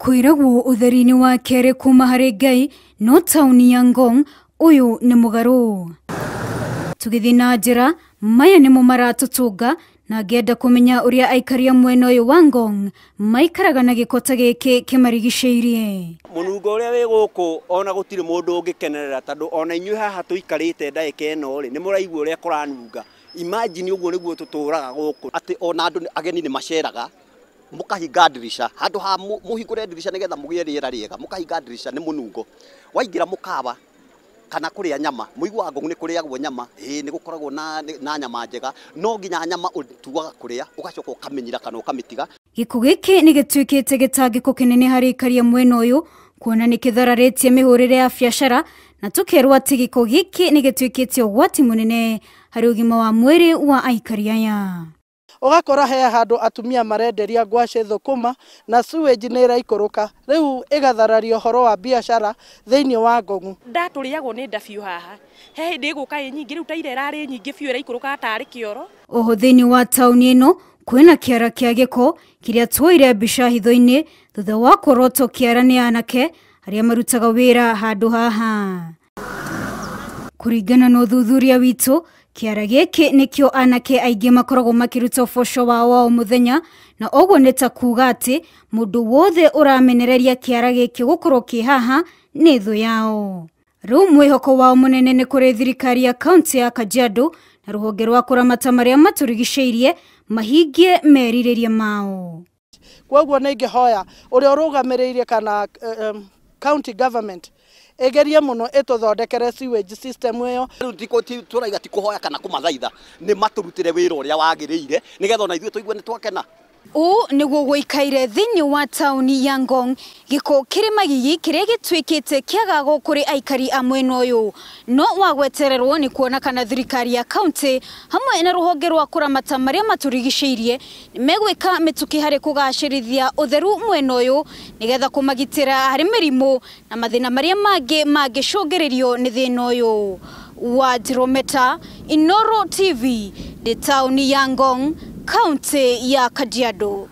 Kwĩragwo ũtheri-inĩ wa kerĩ kuma harĩ Ngai no taũni ya Ngong ũyũ nĩ mũgarũ. Tũgĩthiĩ na njĩra maya nĩmo maratũtũnga na ngĩenda kũmenya ũrĩa aikari a mwena ũyũ wa Ngong maikaraga na gĩko ta gĩkĩ kĩmarigicĩirie. Mũnungo ũrĩa wĩ gũkũ ona gũtirĩ mũndũ ũngĩkenerera tondũ ona inyuĩ haha tũikarĩte ndagĩka ĩno rĩ nĩ mũraigua ũrĩa kũranunga. Imagine ũguo nĩguo tũtũraga gũkũ. Atĩ ona andũ ageni nĩ maceraga mũkahinga ndirica handũ ha mũhingũre ndirica nĩgetha mũgĩe rĩera rĩega mũkahinga ndirica nĩ mũnungo. Waingĩra mũkawa kana kũrĩa nyama mũiguaga Ngong nĩ kũrĩagwo nyama ĩĩ nĩ gũkoragwo na nyama njega no nginya nyama ũtuaga kũrĩa ũgacoka ũkamĩnyira kana ũkamĩtiga. Gĩko gĩkĩ nĩ gĩtuĩkĩte gĩtangĩko kĩnene harĩ aikari a mwena ũyũ kuona nĩ kĩthararĩtie mĩhũrĩre ya biacara na tũkerwo atĩ gĩko gĩkĩ nĩ gĩtuĩkĩte ũgwati mũnene harĩ ũgima wa mwĩrĩ wa aikari aya. Ũgakora he handũ atumia marenderia ngwacĩ thũkũma na sewage nĩ ĩraikũrũka rĩu ĩgathararia ũhoro wa biacara thĩinĩ wa Ngong. Nda tũrĩagwo nĩ nda biũ haha he hĩndĩ ĩgũka ĩ nyingĩ rĩu ta ira ĩrarĩ nyingĩ biũ ĩraikũrũka tarĩ kĩoro. Oho thĩinĩ wa taũni ĩno kwĩna kĩara kĩa gĩko kĩrĩa tuoire mbica hitho-inĩ thutha wa kũrotwo kĩara nĩ anake arĩa marutaga wĩra handũ haha. Kũringana na ũthuthuria witũ kĩara gĩkĩ nĩkĩo anake aingĩ makoragwo makĩruta ũboco wao wa o mũthenya na ũguo nĩ ta kuga atĩ mũndũ wothe ũramenereria kĩara gĩkĩ gũkorwo kĩ haha nĩ thũ yao. Rĩu mwĩhoko wao mũnene nĩ kũrĩ thirikari ya kaunti ya Kajiado na rũhonge rwa kũramata marĩa matũrigicĩirie mahingie merirĩria mao. Koguo nĩ ingĩhoya ũrĩa ũrũgamĩrĩire kana county government ĩgerie mũno ĩtũthondekere sewage system ĩyo. Rĩu tũraiga ti kũhoya kana kũmathaitha nĩ matũrutĩre wĩra ũrĩa wagĩrĩire nĩgetha ona ithuĩ tũigue nĩ twakena. Ũũ nĩguo gũikaire thĩinĩ wa taũni ya Ngong gĩko kĩrĩ magigi kĩrĩa gĩtuĩkĩte kĩagago kũrĩ aikari a mwena ũyũ no wa gwetererwo nĩ kuona kana thirikari ya kaunti hamwe na rũhonge rwa kũramata marĩa matũrigicĩirie megwĩka mĩtũkĩ harĩ kũgacĩrithia ũtheru mwena ũyũ nĩgetha kũmagitĩra harĩ mĩrimũ na mathĩna marĩa mangĩ mangĩcũngĩrĩrio nĩ thĩna ũyũ. Wa Njirometa, Inooro TV, ndĩ taũni ya Ngong, kaunti ya Kajiado.